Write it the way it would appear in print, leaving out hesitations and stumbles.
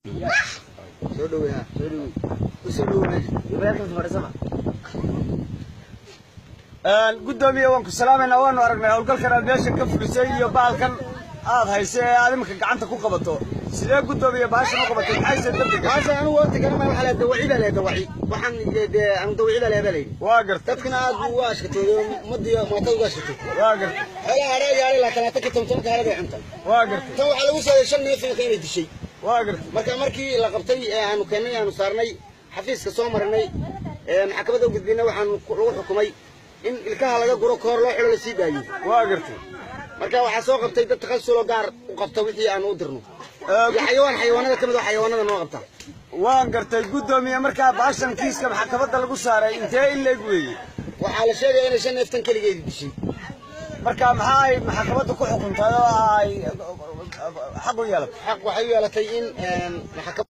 Soo dhawey, ha soo dhawey, u soo dhawow meesha. Guddoomiye, waan ku salaamaynaa. Waanu aragnay howlgalkan aad meeshan ka fulisay iyo bahalkan aad haysa ee aad iminka gacanta ku qabato. Sidee, guddoomiye, bahashan u qabatay? Maxayse dembiga? Baashan anigu horta garama, waxaa la dawaci baa la dawaci, waxaan dee anu dawaci baa la yidhi. Waa gartay. Dadkana aad buu uga ashkatooday, ummadii maatada uga ashkatooday. Waa gartay. Xoolaha hadhaa gaadhay 20-ka 10-ka hadha bay cunta. Waa gartay. Tan waxaa lagu saaday 5 neef inay dishay. Waa gartay. Marka markii la qabtay ee aanu keennay, aanu saarnay xafiiska, soo marinay ee maxkamadda u gudbinay, waxaanu lagu xukumay in ilkaha laga guro, koor loo xidho, la sii daayo. Waa gartay. Marka waxaa soo qabtay dad takhasuloo gaar u qabta wixii aanu u dirno iyo xayawaan xayawaanada ka mid oo xayawaanada noo qabta. Waan gartay, guddoomiye. Markaa bahashan kiiska maxkamadda lagu saaray intee in leeg weeye? Waxaa la sheegaya inay 5 neeftan keligeedi dishay. Marka maxaa ay maxkamadda ku xukuntay oo ay xaq u yeelatay? Xaq waxay u yeelatay in maxkamad